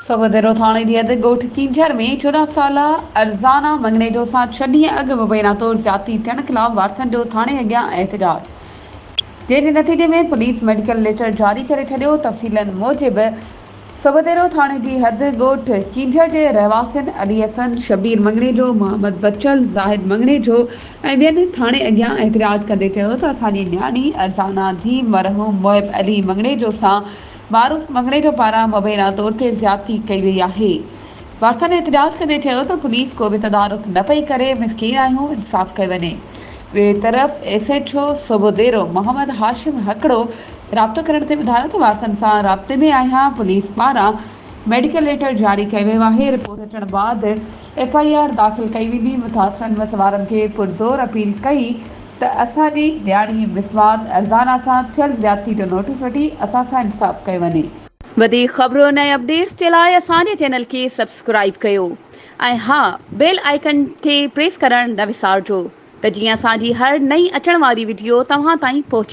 سوڀوديرو ٿاڻي جي حد ڳوٺ ڪينجهر ۾ 14 سالا ارزانا مڱڻيجو سان ڇهه ڏينهن اڳ مبينا طور زيادتي ٿيڻ خلاف وارثن جو ٿاڻي اڳيان احتجاج جنهن جي نتيجي ۾ پوليس ميڊيڪل ليٽر جاري ڪري ڇڏيو تفصيلن موجب سوڀوديرو ٿاڻي جي حد ڳوٺ ڪينجهر جي رهواسين علي حسن، شبير مڱڻيجو، محمد بچل، زاهد مڱڻيجو ۽ ٻين ٿاڻي اڳيان احتجاج ڪندي چيو ته اسان جي نياڻي ارزانا ڌيء مرحوم محب علي مڱڻيجو سان معروف مڱڻيجو پاران مبينا طور تي زيادتي ڪئي وئي آهي. وارثن احتجاج ڪندي چيو ته پوليس ڪو به تدارڪ نه پئي ڪري، مسڪين آهيون، انصاف ڪيو وڃي. ٻئي طرف S H O Sobhodero Muhammad Hashim Hakro رابطو ڪرڻ تي ٻڌايو ته وارثن سان رابطي ۾ آهيان، پوليس پاران ميڊيڪل ليٽر جاري ڪيو ويو آهي، رپورٽ اچڻ بعد ايف I R داخل ڪئي ويندي، متاثرن وسوارن کي پرزور اپيل ڪئي ته اسان جي نياڻي مسواڪ ارزانا سان ٿيل زيادتي جو نوٽيس وٺي اسان سان انصاف ڪيو وڃي. وڌيڪ خبرن ۽ اپڊيٽس جي لاء اسان جي چينل کي سبسڪرائيب ڪيو ۽ ها بيل آئيڪن کي پريس ڪرڻ نه وسارجو ته جيئن اسان جي هر نئين اچڻ واري وڊيو توهان تائين پهچي.